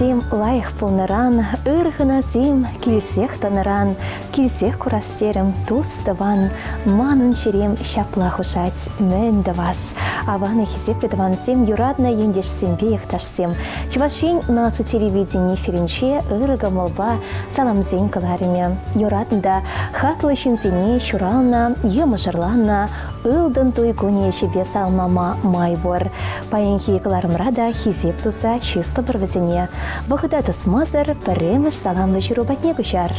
Кунсем лайӑх пулнӑран, ыр хӑнасем килсех тӑнӑран, килсех курас терӗм, тус-тӑван, манӑн чӗрем ҫапла хушать, мӗн тӑвас? Аван хисеплӗ тӑвансем, юратнӑ ентешсемпе йӑхташсем, Чӑваш Ен наци телевидени эфирӗнче ырӑ кӑмӑлпа саламсен кӑларӑмӗ. Юратнӑ та хаклӑ ҫынсене ҫуралнӑ е мӑшӑрланнӑ ылтӑн туй кунӗ ӗҫӗпе саламлама май пур. Паянхи кӑларӑмра та хисеп туса чыслӑпӑр вӗсене. Вӑхӑта тӑсмасӑр пӗрремӗш саламлӑ ҫыру патне куҫар.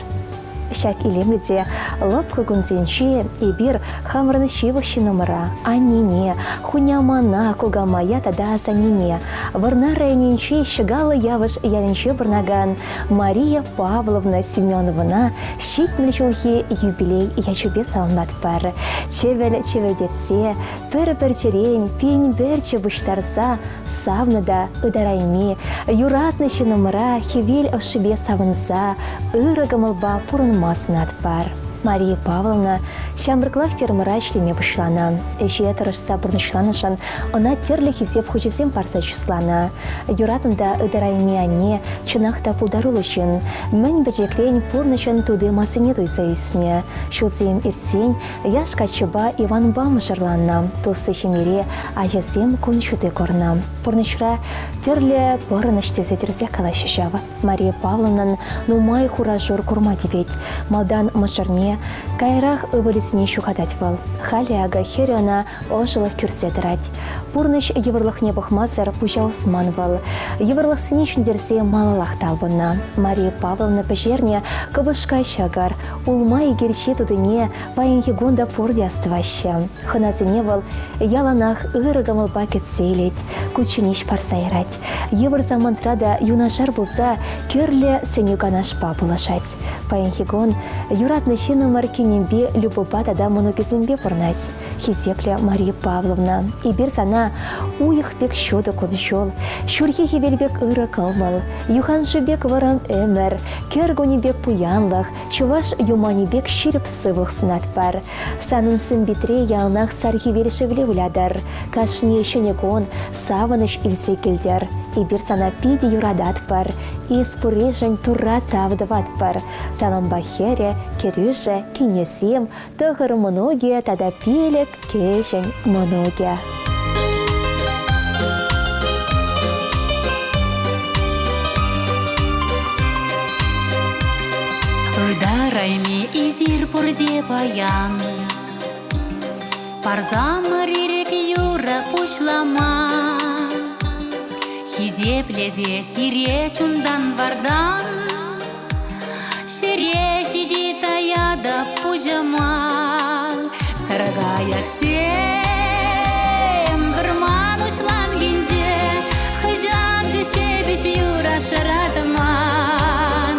Ҫак илемлӗ те лӑпкӑ кунсенче эпир хамӑрӑн ҫывӑх ҫыннӑмӑра, аннене, хунямана, кукамая тата асаннене, Вӑрнар районӗнчи Ҫӑкаллӑ Явӑш ялӗнче пурӑнакан Мария Павловна Семеновӑна 70 ҫулхи юбилей ячӗпе саламлатпӑр. Чӗвӗл чӗвӗлтетсе, пӗр пӗрчӗрен пин пӗрчӗ пуҫтарса савнӑ та ытарайми, юратнӑ ҫыннӑмӑра хӗвел ӑшшипе савӑнса ырӑ кӑмӑлпа пурӑнма сунатпӑр. Мария Павловна ҫамрӑклах фермӑра ӗҫлеме пуҫланӑ. Ӗҫе тӑрӑшса пурнӑҫланӑшӑн ӑна тӗрлӗ хисеп хучӗсем парса чысланӑ. Юратнӑ та ытарайми анне чӑнах та пултаруллӑ ҫын. Мӗн пӗчӗкрен пурнӑҫӑн тути-масине туйса ӳснӗ. Ҫулсем иртсен Яш каччӑпа Иванпа мӑшӑрланнӑ. Туслӑ ҫемьере ачасем кун ҫути курнӑ. Пурнӑҫра тӗрлӗ пӑрӑнӑҫ тесе тӗрӗсех калаҫҫӗ ҫав. Мария Павловнӑн нумай хура-шур курма тивет. Малтан мӑшӑрне, каярах ывӑлӗсене ҫухатать вӑл. Халӗ акӑ хӗрӗ ӑна ӑшӑлӑх кӳрсе тӑрать. Пурнӑҫ йывӑрлӑхне пӑхмасӑр пуҫа усман вӑл. Йывӑрлӑхсене ҫӗнтерсе малаллах талпӑннӑ. Мария Павловна пӗҫернӗ кӑпӑшка ҫӑкӑр, улма икерчи тутине паянхи кун та пурте астӑваҫҫӗ. Хӑнасене вӑл яланах ырӑ кӑмӑлпа кӗтсе илет, кучченеҫ парса ярать. Йывӑр самантра та юнашар пулса кирлӗ сӗнӳ-канашпа пулӑшать. Паянхи кун юратнӑ ҫыннӑмӑр кинемпе Любӑпа тата мӑнукӗсемпе пурӑнать. Хисеплӗ Мария Павловна, эпир сана уйӑх пек ҫутӑ кун-ҫул, ҫурхи хӗвел пек ырӑ кӑмӑл, юханшыв пек вӑрӑм ӗмӗр, кӗр кунӗ пек пуянлӑх, чӑваш юманӗ пек ҫирӗп сывлӑх сунатпӑр. Санӑн сӑн-питре яланах сар хӗвел шевле вылятӑр. Кашни ҫӗнӗ кун савӑнӑҫ илсе килтӗр. Эпир сана питӗ юрататпӑр. Эс пурришӗн Турра тав тӑватпӑр. Салампа хӗрӗ, кӗрӳшӗ, кинӗсем, тӑхӑр мӑнукӗ тата пилӗк кӗҫӗн мӑнукӗ. Ытарайми эсир пурте паян Парсамӑр ирӗк юрӑ пуҫлама. Хисеплесе сире чунтан-вартан Ҫӗре ҫити таятӑп пуҫӑма. Саркайӑксем вӑрман уҫланкинче хӑҫан ҫепӗҫ юра шӑратман.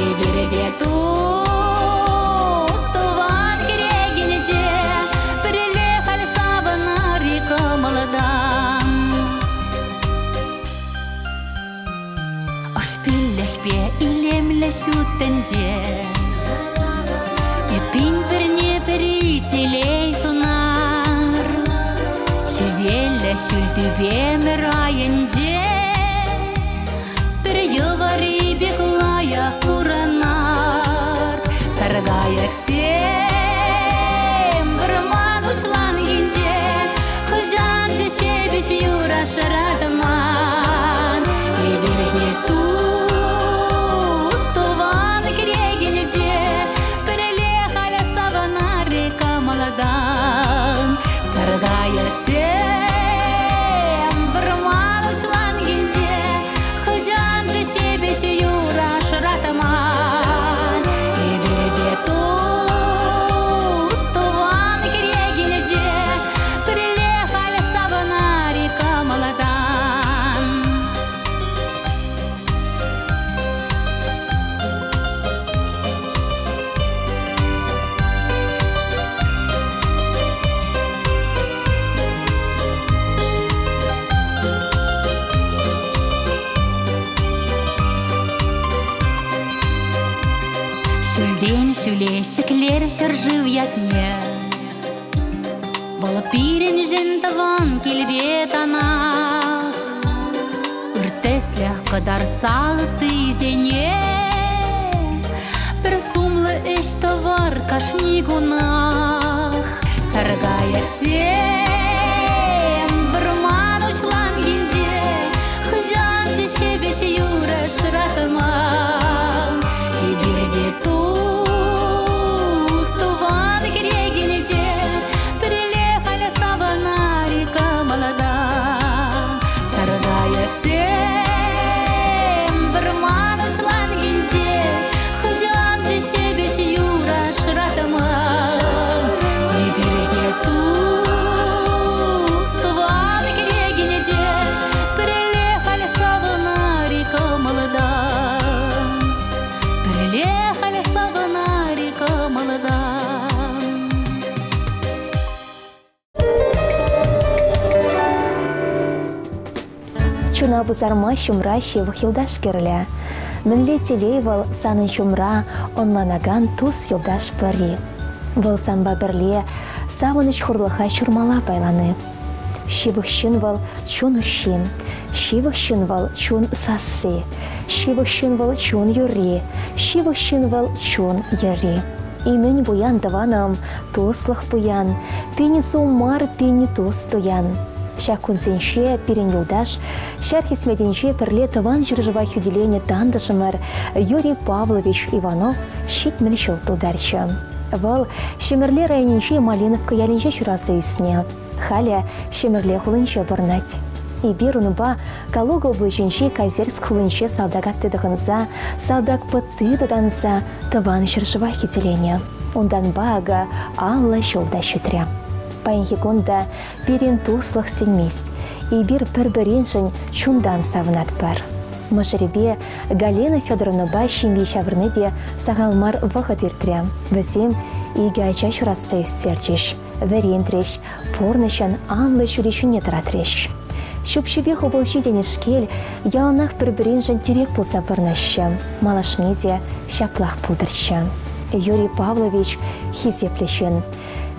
Эпир те тус тӑван кӗрекинче пӗрле халь савӑнар-и кӑмӑлтан. Ӑшпиллӗхпе илемлӗ ҫут тӗнче. Эппин пӗрне-пӗри телей сунар. Хӗвеллӗ ҫӳл тӳпемӗр айӗнче пӗр йӑвари пек лайӑх пурӑнар. Саркайӑксем вӑрман уҫланкинче хӑҫан ҫепӗҫ юра шӑратман. Эпир те тус тӑван кӗрекинче пӗрле халь савӑнар кӑмӑлтан. Саркайӑксем вӑрман уҫланкинче хӑҫан ҫепӗҫ юра шӑратман. Эпир те тус тӑван кӗрекинче пӗрле халь савӑнар-и кӑмӑлтан. Ҫӳлтен ҫӳле ҫӗклер ҫӗршыв ятне. Вӑл пирӗншӗн тӑван килпе танах. Ыртӗ. Тӗслӗх кӑтартса ыттисене пӗр сумлӑ ӗҫ тӑвар кашни кунах. Саркайӑксем вӑрман уҫланкинче хӑҫан ҫеҫ юрӑ шӑратма. Эпир те тус тӑван кӗрекинче пӗрле халь савӑнар-и кӑмӑлтан. Саркайӑксем вӑрман уҫланкинче хӑҫан ҫеҫ юрӑ шӑратма. Эпир те тус тӑван кӗрекинче пӗрле халь савӑнар-и кӑмӑлтан. Пӗрле халь савӑнар-и кӑмӑлтан. Чуна пусарма ҫумра ҫывӑх юлташ кирлӗ. Мӗнле телей вӑл санӑн ҫумра ӑнланакан тус-юлташ пӗри. Вӑл санпа пӗрле савӑнӑҫ-хурлӑха ҫурмалла пайлани. Ҫывӑх ҫын вӑл чун уҫҫи, ҫывӑх ҫын вӑл чун сасси, ҫывӑх ҫын вӑл чун юрри, ҫывӑх ҫын вӑл чун йӗрри. Имен пуян тӑванӑм, туслӑх пуян, пин сум мар пин тус туян. Ҫак кунсенче пирӗн юлташ ҫар хӗсметӗнче пӗрле тӑван ҫӗршыва хӳтӗленӗ тантӑшӑмӑр Юрий Павлович Иванов 70 ҫул тултарчӗ. Вӑл Ҫӗмӗрле районӗнчи Малиновка ялӗнче ҫуралса ӳснӗ. Халӗ Ҫӗмӗрле хулинче пурӑнать. Эпир унпа Калуга облаҫӗнчи Козельск хулинче салтак атти тӑхӑнса, салтак пӑтти тутанса тӑван ҫӗршыва хӳтӗленӗ. Унтанпа акӑ 50 ҫул та ҫитрӗ. Паянхи кун та пирӗн туслӑх сӳнмест. Эпир пӗр-пӗриншӗн чунтан савӑнатпӑр. Мӑшӑрӗпе Галина Федоровнӑпа ҫемье ҫавӑрни те сахал мар вӑхӑт иртрӗ. Вӗсем икӗ ача ҫуратса ӳстерчӗҫ, вӗрентрӗҫ, пурнӑҫӑн анлӑ ҫӳри ҫине тӑратрӗҫ. Ҫӳп-ҫӳпе хупӑлчи тенешкел яланах пӗр-пӗриншӗн тӗрек пулса пурӑнаҫҫӗ, малашне те ҫаплах пултӑрччӗ. Юрий Павлович хисеплӗ ҫын.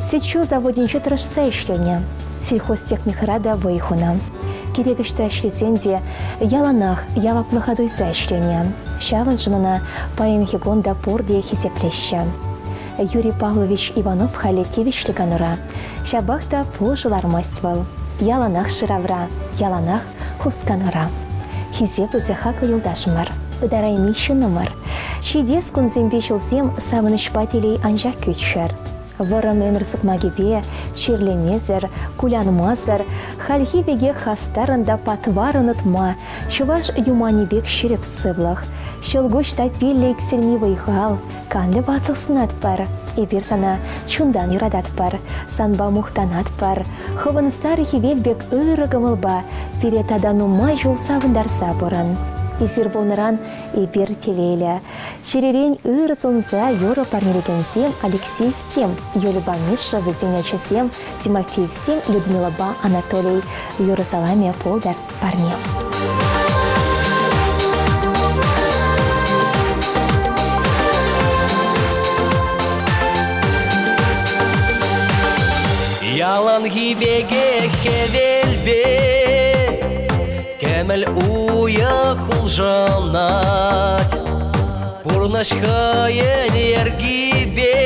Сӗт-ҫу заводӗнче тӑрӑшса ӗҫленӗ, сельхозтехникӑра та вӑй хунӑ. Кирек ӑҫта ӗҫлесен те яланах яваплӑха туйса ӗҫленӗ. Ҫавӑншӑн ӑна паянхи кун та пурте хисеплеҫҫӗ. Юрий Павлович Иванов халӗ тивӗҫлӗ канура. Ҫапах та пушӑ лармасть вӑл. Яланах шыравра, яланах хусканура. Хисеплӗ те хаклӑ юлташӑмӑр, ытарайми ҫыннӑмӑр. Ҫитес кунсемпе ҫулсем савӑнӑҫпа телей анчах кӳччӗр. Вӑрӑм ӗмӗр сукмакӗпе чирлемесӗр, кулянмасӑр, хальхи пекех хастаррӑн та патваррӑн утма чӑваш юманӗ пек ҫирӗп сывлӑх, ҫӑлкуҫ таппиллӗ иксӗлми вӑй-хал, канлӗ ватлӑх сунатпӑр. Эпир сана чунтан юрататпӑр, санпа мухтанатпӑр. Хӑвӑн сар хӗвел пек ырӑ кӑмӑлпа пире тата нумай ҫул савӑнтарса пурӑн. Эсир пулнӑран эпир телейлӗ. Чӗререн ырӑ сунса юрӑ парнелекенсем Алексеевсем, Юльӑпа Миша, вӗсен ачисем Тимофеевсем, Людмилӑпа Анатолий. Юрӑ саламӗ пултӑр парне. Яланхи пекех хӗвелпе кӗмӗл уйӑх улшӑнать. Пурнӑҫ хӑйӗн йӗркипе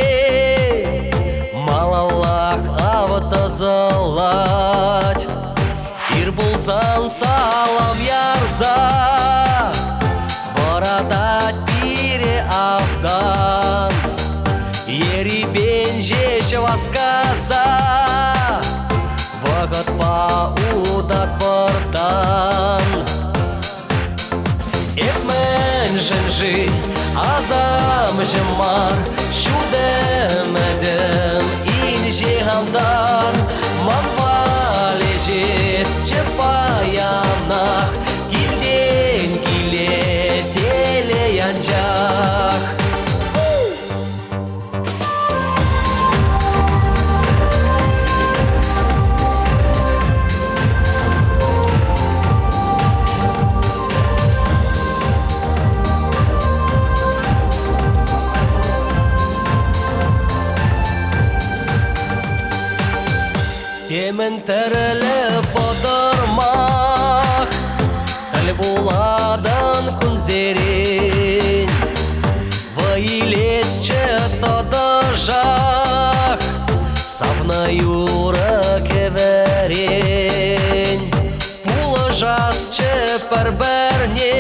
малаллах ав тӑсӑлать. Ир пулсан салам ярса вӑратать пире автан. Ерипен ҫеҫ васкаса вӑхӑтпа утатпӑртан. Эп мӗншӗн-ши асамҫӑ мар, ҫут ӗмӗтӗм инҫе антар. Ман валеҫесчӗ паянах килтен киле телей анчах. Темӗн тӗрлӗ пӑтӑрмах тӗл. Тӗл пулатӑн кунсерен. Вӑй илесчӗ тӑтӑшах Савнӑ юрӑ кӗвӗрен. Пулӑшасчӗ пӗр-пӗрне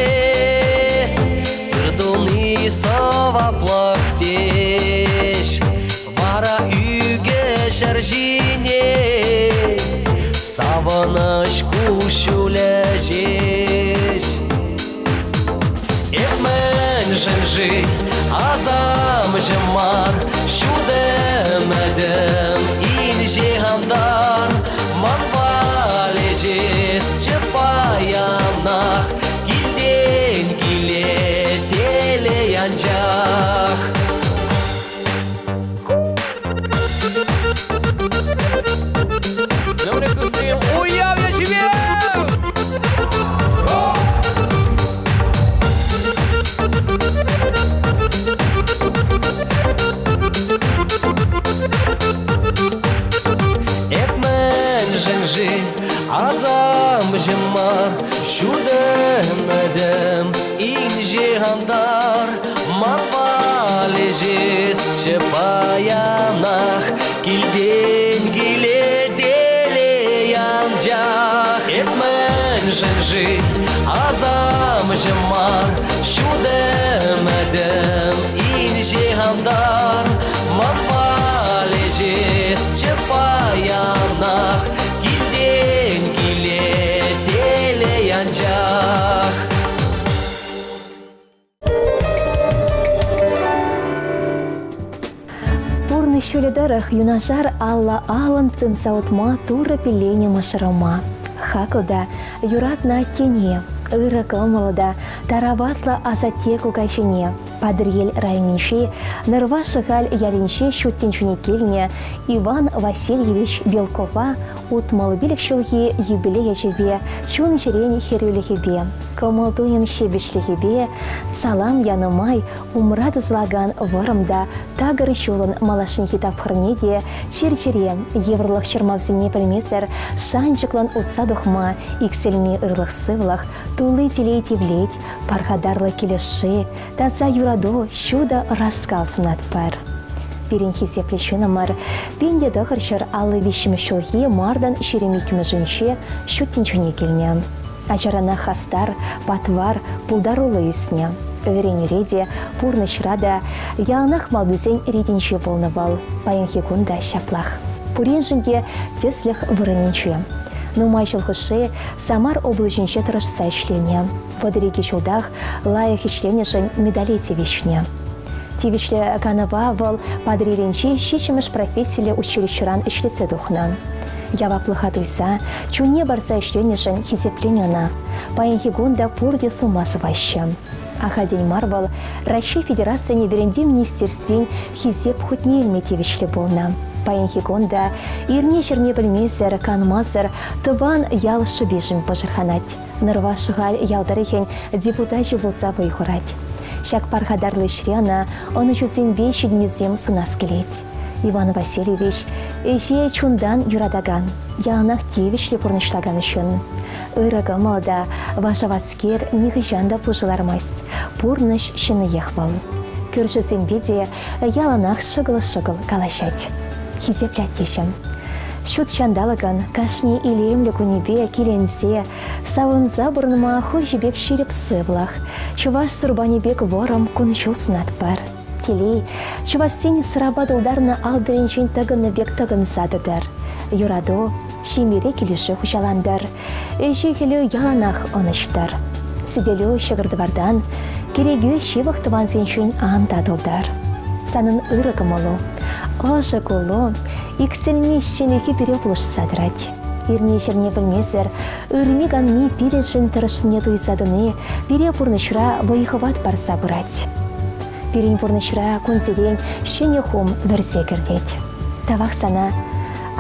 Ыр туни сӑваплӑх теҫ. Вара ӳкӗ ҫӗр ҫине Савӑнӑҫ куҫҫулӗ ҫеҫ. Эп мӗншӗн-ши асамҫӑ мар, Ҫут ӗмӗтӗм инҫе антар, Манпа леҫесчӗ паянах Килтен киле телей анчах. Добрый туссем, уяв ячӗпе! Эп мӗншӗн-ши асамҫӑ мар, Ҫут ӗмӗтӗм инҫе антар, Манпа леҫесчӗ паянах Килтен киле телей анчах. Эп мӗншӗн-ши асамҫӑ мар, Ҫут ӗмӗтӗм инҫе антар, Манпа леҫесчӗ паянах Килтен киле телей анчах. Пурнӑҫ ҫулӗ тӑрӑх юнашар алла-аллӑн тытӑнса утма Турӑ пилленӗ мӑшӑрӑма. Хаклӑ та юратнӑ аттене, ырӑ кӑмӑллӑ та тараватлӑ асатте кукаҫине Патӑрьел районӗнчи Нӑрваш Шӑхаль ялӗнче ҫут тӗнчене килнӗ Иван Васильевич Белкова 65 ҫулхи юбилей ячӗпе чун-чӗрен хӗрӳлӗхӗпе, кӑмӑл-туйӑм ҫепӗҫлӗхӗпе салам янӑ май умра тӑсӑлакан вӑрӑм та такӑр ҫулӑн малашнехи тапхӑрне те чир-чӗре, йывӑрлӑх чӑрмавсене пӗлмесӗр шанчӑклӑн утса тухма иксӗлми ырлӑх-сывлӑх, тулли телей тивлет, пархатарлӑ килӗшӳ, таса юрату, ҫутӑ ӑраскал сунатпӑр. Пирӗн хисеплӗ ҫыннӑмӑр 1953 ҫулхи мартӑн 22-мӗшӗнче ҫут тӗнчене килнӗ. Ачаранах хастар, патвар, пултаруллӑ ӳснӗ. Вӗренӳре те, пурнӑҫра та яланах малтисен ретӗнче пулнӑ вӑл. Паянхи кун та ҫаплах. Пуриншӗн те тӗслӗх вырӑнӗнче. Нумай ҫул хушши Самар облаҫӗнче тӑрӑшса ӗҫленӗ. 32 ҫултах лайӑх ӗҫленӗшӗн медале тивӗҫнӗ. Тивӗҫлӗ канӑва вӑл Патӑрьелӗнчи ҫиччӗмӗш профессиллӗ училищӗран ӗҫлесе тухнӑ. Яваплӑха туйса, чунне парса ӗҫленӗшӗн хисепленӗ ӑна. Паянхи кун та пурте сума сӑваҫҫӗ. Ахальтен мар вӑл Раҫҫей Федерацийӗн Вӗрентӳ министерствин Хисеп хутне илме тивӗҫлӗ пулнӑ. Паянхи кун та ирне-ҫӗрне пӗлмесӗр, канмасӑр тӑван ял шӑпишӗн пӑшӑрханать. Нӑрваш Шӑхаль ял тӑрӑхӗн депутачӗ пулса вӑй хурать. Ҫак пархатарлӑ ӗҫре ӑна ӑнӑҫусемпе ҫитӗнӳсем сунас килет. Иван Васильевич ӗҫе чунтан юратакан, яланах тивӗҫлӗ пурнӑҫлакан ҫын. Ырӑ кӑмӑл та вашаватскер нихӑҫан та пушӑ лармасть. Пурнӑҫ ҫӗнӗех вӑл. Кӳршӗсемпе те яланах шӑкӑл-шӑкӑл калаҫать. Хисеплӗ аттеҫӗм. Ҫут ҫанталӑкӑн кашни илемлӗ кунӗпе киленсе, савӑнса пурӑнма хурҫӑ пек ҫирӗп сывлӑх, чӑваш сурпанӗ пек вӑрӑм кун-ҫул сунатпӑр. Телей, чӑвашсен сӑрапа тултарнӑ алтӑрӗнчен тӑкӑннӑ пек тӑкӑнса тӑтӑр. Юрату, ҫемьере килӗшӳ хуҫалантӑр. Ӗҫӳ-хӗлӳ яланах ӑнӑҫтӑр. Сӗтелӳ ҫӑкӑр-тӑвартан, кӗрекӳ ҫывӑх тӑвансенчен ан татӑлтӑр. Санӑн ырӑ кӑмӑлу, ӑшӑ куллу иксӗлми ҫӗнӗхӳ пире пулӑшса тӑрать. Ирне-ҫӗрне пӗлмесӗр ырми-канми пирӗншӗн тӑрӑшнине туйса тӑни пире пурнӑҫра вӑй-хӑват парса пырать. Пирӗн пурнӑҫра кунсерен ҫӗнӗ хум вӗрсе кӗртет. Тавах сана,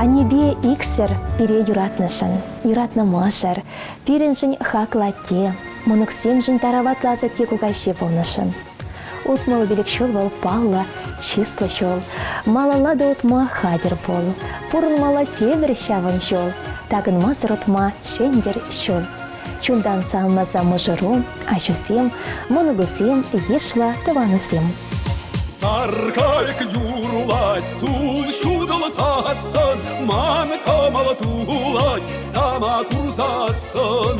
аннепе иксӗр пире юратнӑшӑн, юратнӑ мӑшӑр, пирӗншӗн хаклӑ атте, мӑнуксемшӗн тараватлӑ асатте кукаҫи пулнӑшӑн. 65 ҫул вӑл паллӑ, чыслӑ ҫул. Малалла та утма хатӗр пул. Пурӑнмалла тепӗр ҫавӑн ҫул. Такӑнмасӑр утма чӗнтӗр ҫул. Чунтан салмаса мӑшӑру, аҫусем, мӑнукусем, йышлӑ тӑванусем. Саркайӑк юрлать, тул ҫутӑлсассӑн, ман кӑмӑл тулать, сана курсассӑн.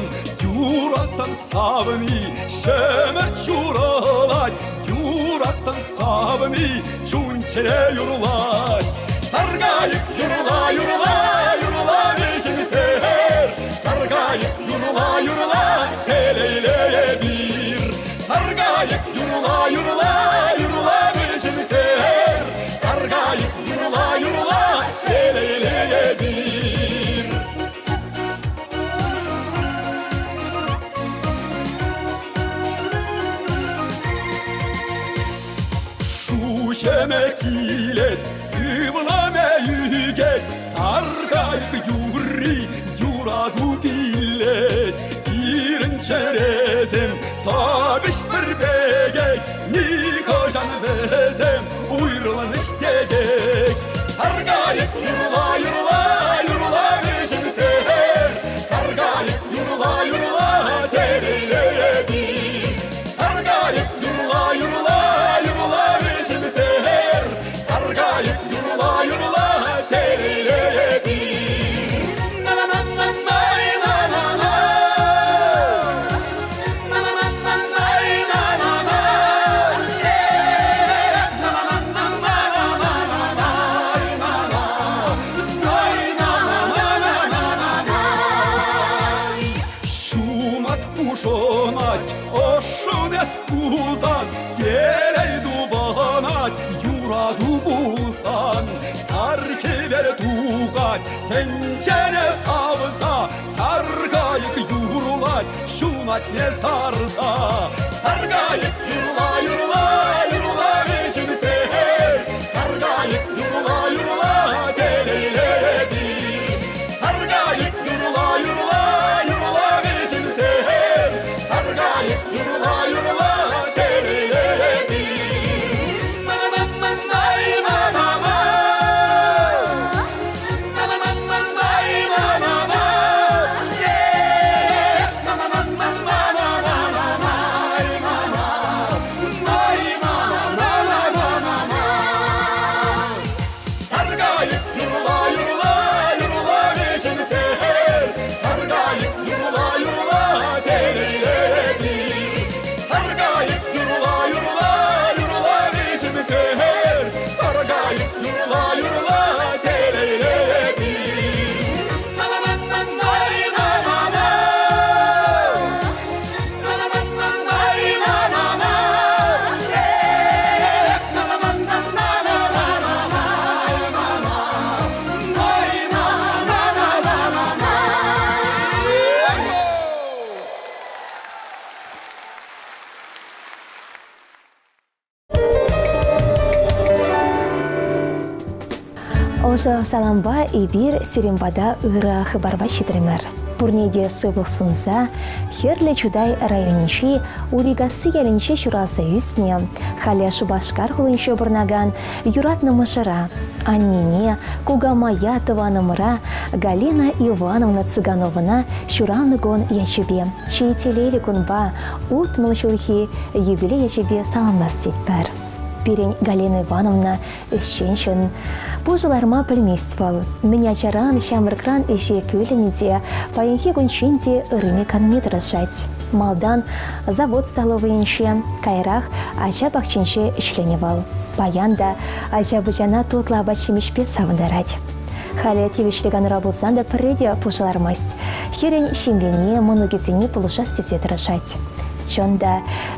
Юратсан савни ҫӗмӗрт ҫурӑлать, юратсан савни чун-чӗре юрлать. Саркайӑк юрла, юрла, юрла вӗҫӗмсӗр. Саркайӑк юрла, юрла, телейлӗ эпир. Саркайӑк юрла, юрла, юрла вӗҫӗмсӗр. Саркайӑк юрла, юрла, телейлӗ эпир. Шуҫӑмӗ килет, сывлӑмӗ ӳкет, саркайӑк юрри юрату пиллет. Пирӗн чӗресем тапӗҫ пӗр пекех, нихӑҫан вӗсем уйрӑлмӗҫ текех. Саркайӑк юрла, юрла, юрла вӗҫӗмсӗр, саркайӑк юрла, юрла телейлӗ эпир. Саркайӑк юрла, юрла, юрла вӗҫӗмсӗр, саркайӑк юрла, юрла телейлӗ эпир. На-на-на-на-на-на-на. На-на-на-на-на-на-на. Ҫунат хушӑнать, ӑшшӑн эс кулсан, телей тупӑнать, юрату пулсан. Сар хӗвел тухать, тӗнчене савса, сар кайӑк юрлать, ҫунатне сарса. Сар кайӑк юрла, юрла, юрла вӗҫӗмсӗр, сар кайӑк юрла, юрла, телейлӗ эпир. Саркайӑк юрла, юрла, юрла вӗҫӗмсӗр. Саркайӑк юрла, юрла, телейлӗ эпир. На-на-на-на-на-на-на. На-на-на-на-на-на-на. На-на-на-на-на-на-на-на. На-на-на-на-на-на. Саркайӑк юрла, юрла, юрла вӗҫӗмсӗр. Саркайӑк юрла, юрла, телейлӗ эпир. Саркайӑк юрла, юрла, юрла вӗҫӗмсӗр. Саркайӑк юрла, юрла, телейлӗ эпир. На-на-на-на-на-на-на. На-на-на-на-на-на-на. Ӑшӑ салампа эпир сирӗн пата ырӑ хыпарпа ҫитрӗмӗр. Пурне те сывлӑх сунса Хӗрлӗ Чутай районӗнчи Урикасси ялӗнче ҫуралса ӳснӗ, халӗ Шупашкар хулинче пурӑнакан юратнӑ мӑшӑра, аннене, кукамая тӑванӑмӑра Галина Ивановна Цыгановӑна ҫуралнӑ кун ячӗпе, чи телейлӗ кунпа, 60 ҫулхи юбилей ячӗпе саламлас тетпӗр. Пирӗн Галина Ивановна ӗҫчен ҫын. Пушӑ ларма пӗлмест вӑл. Мӗн ачаран, ҫамрӑкран ӗҫе кӳлӗннӗ те паянхи кунччен те ырми-канми тӑрӑшать. Малтан завод столовӑйӗнче, каярах ача пахчинче ӗҫленӗ вӑл. Паян та ача-пӑчана тутлӑ апат-ҫимӗҫпе савӑнтарать. Халӗ тивӗҫлӗ канура пулсан та пӗрре те пушӑ лармасть. Хӗрӗн ҫемьене, мӑнукӗсене пулӑшас тесе тӑрӑшать. Чӑн та,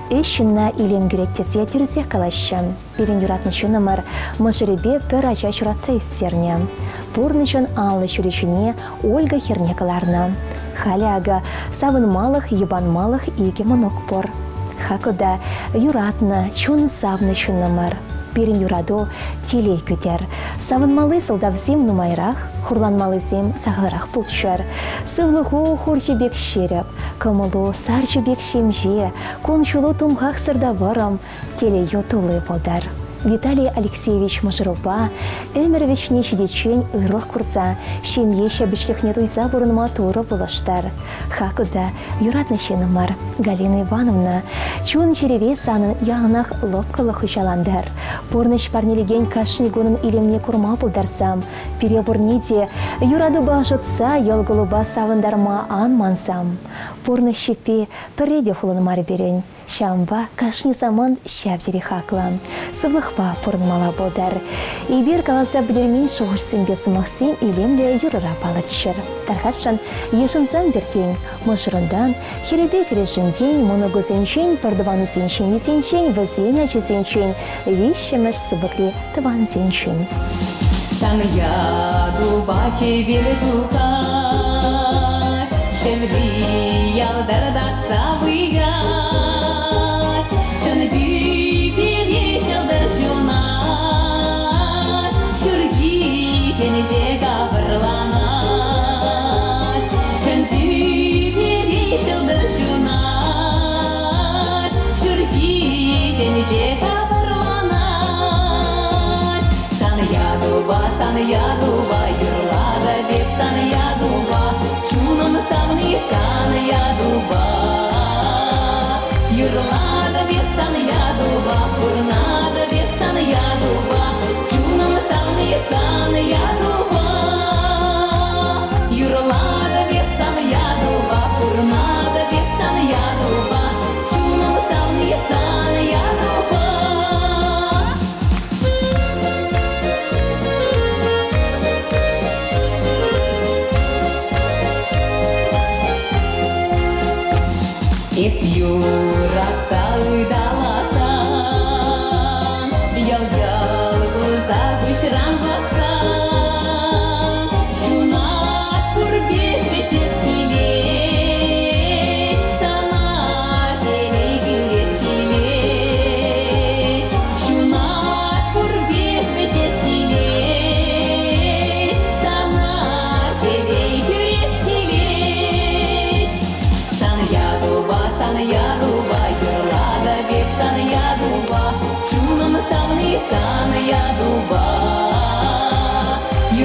ӗҫ ҫынна илем кӳрет тесе тӗрӗсех калаҫҫӗ. Пирӗн юратнӑ чунӑмӑр мӑшӑрӗпе пӗр ача ҫуратса ӳстернӗ. Пурнӑҫӑн анлӑ ҫулӗ ҫине Ольга хӗрне кӑларнӑ. Халӗ акӑ савӑнмалӑх, йӑпанмалӑх икӗ мӑнук пур. Хаклӑ та юратнӑ, чун савнӑ чунӑмӑр. Пирӗн юрату телей кӗтер. Савӑнмалли сӑлтавсем нумайрах, хурланмаллисем сахалрах пулччӑр. Сывлӑху хурҫӑ пек ҫирӗп, кӑмӑлу сарчӑ пек ҫемҫе, кун-ҫулу тумхахсӑр та вӑрӑм, телейӳ тулли пултӑр. Виталий Алексеевич мӑшӑрупа ӗмӗр вӗҫне ҫитиччен ырлӑх курса ҫемье ҫепӗҫлӗхне туйса пурӑнма Турӑ пулӑштӑр. Хаклӑ та юратнӑ ҫыннӑмӑр, Галина Ивановна, чун-чӗрере санӑн яланах лӑпкӑлӑх хуҫалантӑр. Пурнӑҫ парнелекен кашни кунӑн илемне курма пултарсам, пире пурне те юратупа ӑшӑтса йӑл-кулӑпа савӑнтарма ан мансам. Пурнӑҫ ҫиппи пӗрре те хулӑн мар пирӗн. Ҫавӑнпа кашни самант ҫав тери хаклӑ. Сывлӑхпа пурӑнмалла пултӑр. Эпир каласа пӗтермен шухӑшсемпе сӑмахсем илемлӗ юрӑра палӑртчӑр. Тархасшӑн, йышӑнсан пиртен, мӑшӑрӑнтан, хӗрӗпе кӗрешӳнтен, мӑнукусенчен, пӗртӑванусен ҫемйисенчен, вӗсен ачисенчен, виҫҫӗмӗш сыпӑкри тӑвансенчен. Сан ятупа хӗвел тухать, Шевли ялтӑртатса вылять, Чӑн тӳпере ҫӑлтӑр ҫунать, Ҫурхи тӗнче капӑрланать. Чӑн тӳпере ҫӑлтӑр ҫунать, Ҫурхи тӗнче капӑрланать. Сан ятупа, сан ятупа, юрлатӑп эп сан ятупа, чунӑм савни сан ятупа. Юрлатӑп эп сан ятупа, пурӑнатӑп эп сан ятупа, чунӑм савни сан ятупа. Юрлатӑп эп сан ятупа, пурӑнатӑп эп сан ятупа, чунӑм савни сан ятупа. Эс юратса ыталасан, йӑл-йӑл кулса куҫран пӑхсан, ҫунат пур пек вӗҫес килет, сана телей кӳрес килет. Ҫунат пур пек вӗҫес килет, сана телей кӳрес килет. Сан ятупа, сан ятупа, юрлатӑп эп сан ятупа, чунӑм савни сан ятупа.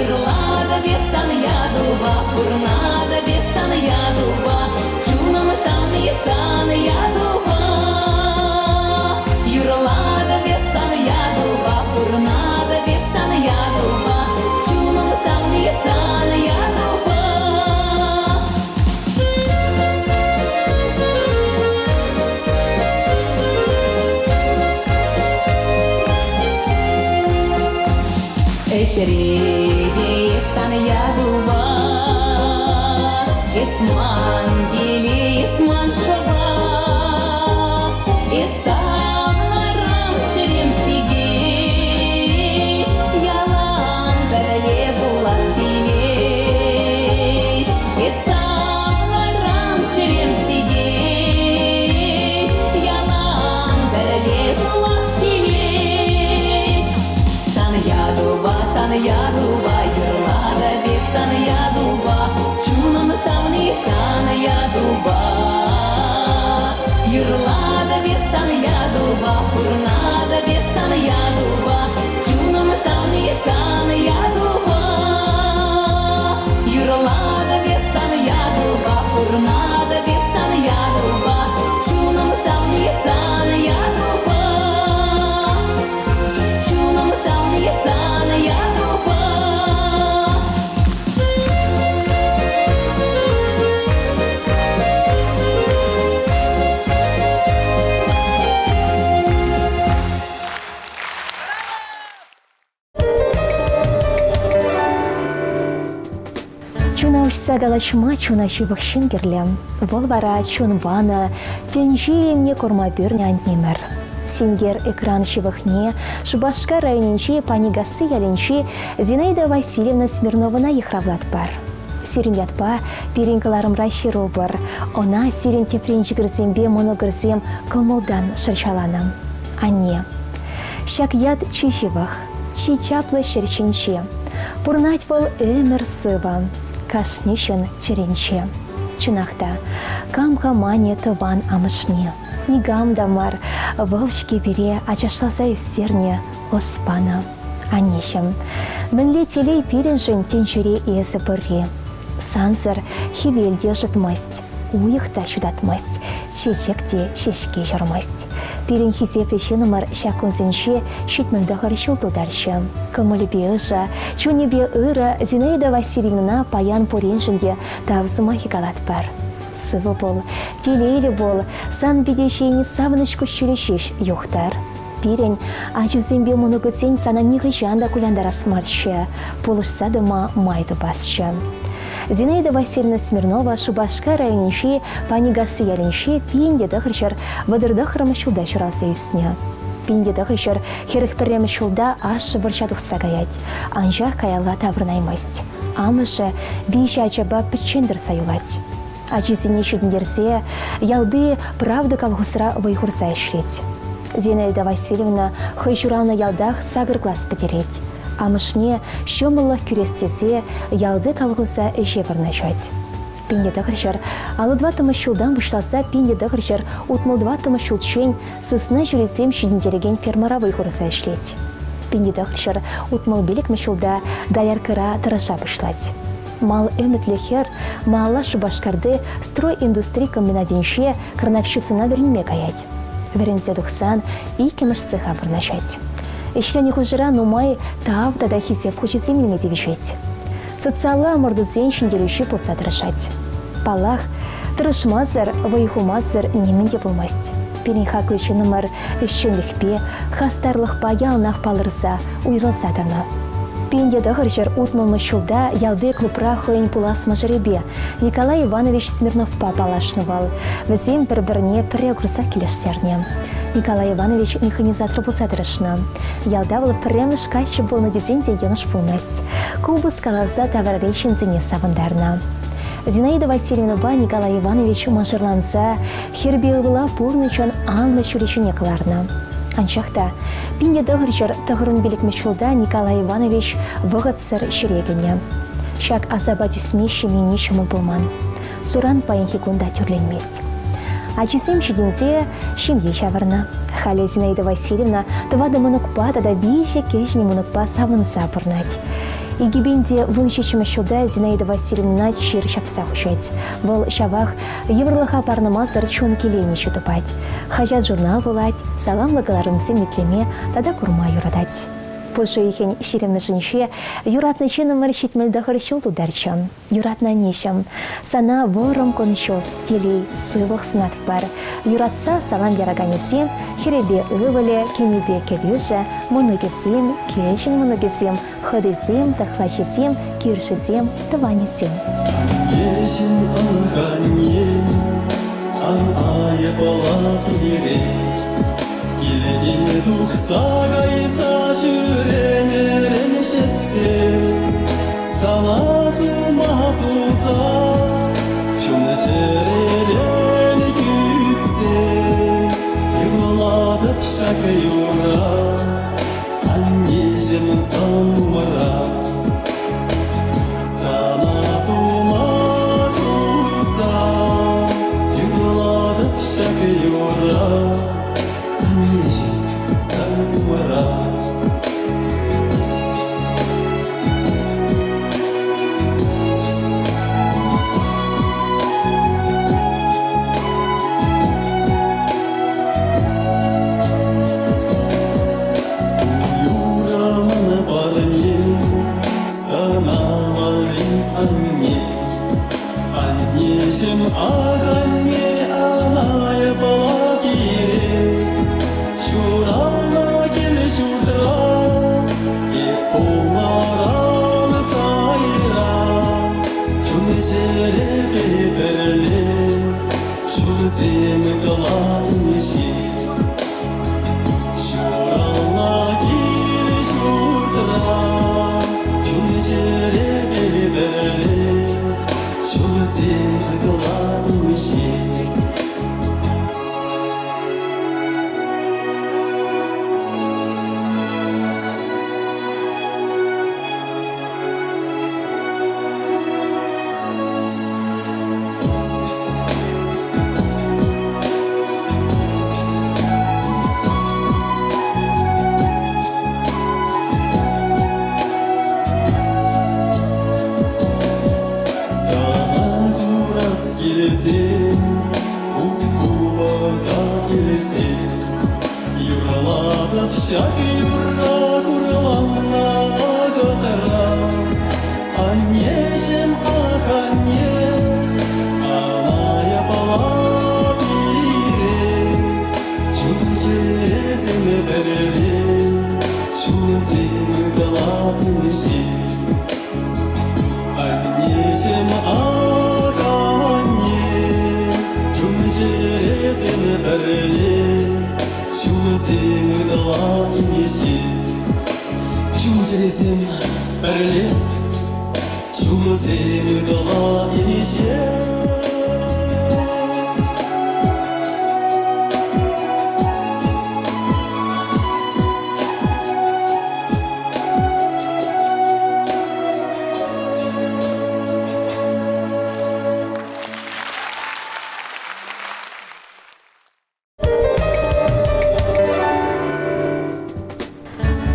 Юрлатӑп эп сан ятупа, пурӑнатӑп эп сан ятупа, чунӑм савни сан ятупа. Юрлатӑп эп сан ятупа, пурӑнатӑп эп сан ятупа, чунӑм савни сан ятупа. Ӗҫре те эп сан ятупа, эс ман телей, эс ман шӑпа. Эс савнӑран чӗрем сикет, ялан пӗрле пулас килет. Эс савнӑран чӗрем сикет, ялан пӗрле пулас килет. Сан ятупа, сан ятупа, юрлатӑп эп сан ятупа, чунӑм савни сан ятупа. Юрлатӑп эп сан ятупа, пурӑнатӑп эп сан ятупа, чунӑм савни сан ятупа. Юрлатӑп эп сан ятупа, пурӑнатӑп эп сан ятупа, чунӑм савни сан ятупа. Чунӑм савни сан ятупа. Чуна уҫса калаҫма чуна ҫывӑх ҫын кирлӗ. Вӑл вара чун панӑ, тӗнче илемне курма пӳрнӗ аннемӗр. Синкер экран ҫывӑхне Шупашкар районӗнчи Паникасси ялӗнчи Зинаида Васильевна Смирновӑна йыхравлатпӑр. Сирӗн ятпа пирӗн кӑларӑмра ҫыру пур. Ӑна сирӗн тӗпренчӗкӗрсемпе мӑнукӑрсем кӑмӑлтан шӑрҫаланӑ. Анне. Ҫак ят чи ҫывӑх, чи чаплӑ ҫӗр ҫинче. Пурӑнать вӑл ӗмӗр сывӑ, кашни ҫын чӗринче. Чӑнах та, кам-ха манӗ тӑван амӑшне? Никам та мар, вӑл-ҫке пире ачашласа ӳстернӗ, ӑс панӑ. Аннеҫӗм, мӗнле телей пирӗншӗн тӗнчере эсӗ пурри. Сансӑр хӗвел те ӑшӑтмасть, уйӑх та ҫутатмасть, чечек те ҫеҫке ҫурмасть. Пирӗн хисеплӗ ҫыннӑмӑр ҫак кунсенче 79 ҫул тултарчӗ. Кӑмӑлӗпе ӑшӑ, чунӗпе ырӑ Зинаида Васильевнӑна паян пуриншӗн те тав сӑмахӗ калатпӑр. Сывӑ пул, телейлӗ пул, сан пите ҫийӗн савӑнӑҫ куҫҫулӗ ҫеҫ юхтар. Пирӗн ачусемпе мӑнукусен сана нихӑҫан та кулянтарас марччӗ, пулӑшса тӑма май тупасчӗ. Зинаида Васильевна Смирнова Шупашкар районӗнчи Паникасси ялӗнче 1939 ҫулта ҫуралса ӳснӗ. 1941 ҫулта ашшӗ вӑрҫа тухса каять, анчах каялла таврӑнаймасть. Амӑшӗ виҫӗ ачапа пӗччен тӑрса юлать. Ачисене ҫитӗнтерсе ялти «Правда» колхозра вӑй хурса ӗҫлет. Зинаида Васильевна хӑй ҫуралнӑ ялтах сакӑр класс пӗтерет. Амӑшне ҫӑмӑллӑх кӳрес тесе ялти колхоза ӗҫе вырнаҫать. 1954 ҫултан пуҫласа 1964 ҫулччен сысна ҫурисем ҫитӗнтерекен фермӑра вӑй хурса ӗҫлет. 1965 ҫулта дояркӑра тӑрӑша пуҫлать. Мал ӗмӗтлӗ хӗр малалла Шупашкарти стройиндустри комбинатӗнче крановщицӑна вӗренме каять. Вӗренсе тухсан иккӗмӗш цеха вырнаҫать. Ӗҫленӗ хушӑра нумай тав тата хисеп хучӗсем илме тивӗҫет. Социаллӑ ӑмӑртусен ҫӗнтерӳҫи пулса тӑрӑшать. Паллах, тӑрӑшмасӑр, вӑй хумасӑр нимӗн те пулмасть. Пирӗн хаклӑ ҫыннӑмӑр ӗҫченлӗхпе, хастарлӑхпа яланах палӑрса, уйрӑлса тӑнӑ. 1960 ҫулта ялти клубра хӑйӗн пулас мӑшӑрӗпе Николай Иванович Смирновпа паллашнӑ вӑл. Вӗсем пӗр-пӗрне пӗрре курсах килӗштернӗ. Николай Иванович механизатор пулса тӑрӑшнӑ. Ялта вӑл пӗрремӗш каччӑ пулнӑ тесен те йӑнӑш пулмасть. Купӑс каласа таврари ҫынсене савӑнтарнӑ. Зинаида Васильевнӑпа Николай Иванович мӑшӑрланса хӗрпе ывӑла пурнӑҫӑн анлӑ ҫулӗ ҫине кӑларнӑ. Анчах та 1995 ҫулта Николай Иванович вӑхӑтсӑр ҫӗре кӗнӗ. Ҫак асапа тӳсме ҫемьене ҫӑмӑл пулман. Суран паянхи кун та тӳрленмест. Ачисем ҫитӗнсе ҫемье ҫавӑрнӑ. Халӗ Зинаида Васильевна тӑватӑ мӑнукпа тата виҫӗ кӗҫӗн мӑнукпа савӑнса пурӑнать. 2017 ҫулта Зинаида Васильевнӑна чир ҫапса хуҫать. Вӑл ҫавах йывӑрлӑха парӑнмасӑр чун киленӗҫӗ тупать. Хаҫат-журнал вулать, саламлӑ кӑларӑмсем итлеме тата курма юратать. Пуш уйӑхӗн ҫирӗммӗшӗнче юратнӑ ҫыннӑмӑр 79 ҫул тултарчӗ. Юратнӑ аннеҫӗм, сана вӑрӑм кун-ҫул, телей, сывлӑх сунатпӑр. Юратса салам яраканӗсем, хӗрӗпе ывӑлӗ, кинӗпе кӗрӳшӗ, мӑнукӗсем, кӗҫӗн мӑнукӗсем, хӑтисем, тӑхлачисем, кӳршисем, тӑванӗсем. Аннеҫӗм, ах, анне, ан айӑпла пире. Килтен тухса кайса ҫӳренӗрен ҫӗтсе Сана сума суса чун-чӗререн кӳтсе юрлатӑп ҫак юрра аннеҫӗм сан умра. Сана сума суса юрлатӑп ҫак юрра аннеҫӗм сан умра. Юраман парне. Юрлатӑп ҫак юрра хурланнӑ вӑхӑтра. Аннеҫӗм, ах, анне, ана япала пире. Чун-чӗресем пӗрле, чунсем ыталанӑ-ши? Аннеҫӗм, ах, анне, чун-чӗресем пӗрле, чунсем ыталанӑ-ши? Чун-чӗресем пӗрле, чунсем ыталанӑ-ши?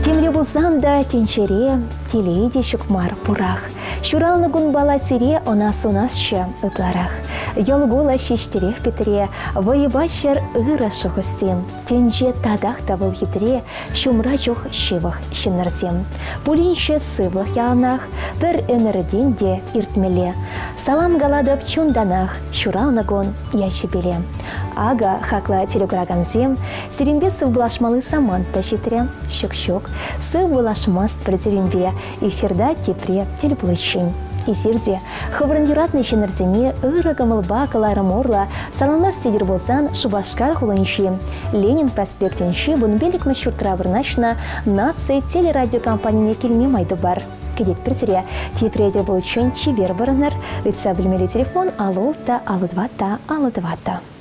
Темле пулсан та тӗнчере телей те ҫук мар пурах. Ҫуралнӑ кунпала сире ӑна сунасчӗ ытларах. Йӑл-кула ҫиҫтерех питре, вӑйӑпа ҫӗр ырӑ шухӑшсем. Тӗнче татах та вӑл хитре, ҫумра чух ҫывӑх ҫыннӑрсем. Пулинччӗ сывлӑх яланах, пӗр ӗмӗртен те иртмелле. Салам калатӑп чунтанах ҫуралнӑ кун ячӗпеле. Акӑ, хаклӑ телекуракансем, сирӗнпе сывпуллашмалли самант та ҫитрӗ. Ҫук-ҫук, сывпуллашмастпӑр сирӗнпе, эфирта тепре тӗл пуличчен. Эсир те хӑвӑрӑн юратнӑ ҫыннӑрсене ырӑ кӑмӑлпа кӑларӑм урлӑ саламлас тетӗр пулсан Шупашкар хулинчи Ленин проспектӗнчи вунпиллӗкмӗш ҫуртра вырнаҫнӑ наци телерадиокомпанине килме май тупар. Кӗтетпӗр сире. Тепре те пуличчен чипер пурӑнӑр. Ыйтса пӗлмелли телефон 56 54 54.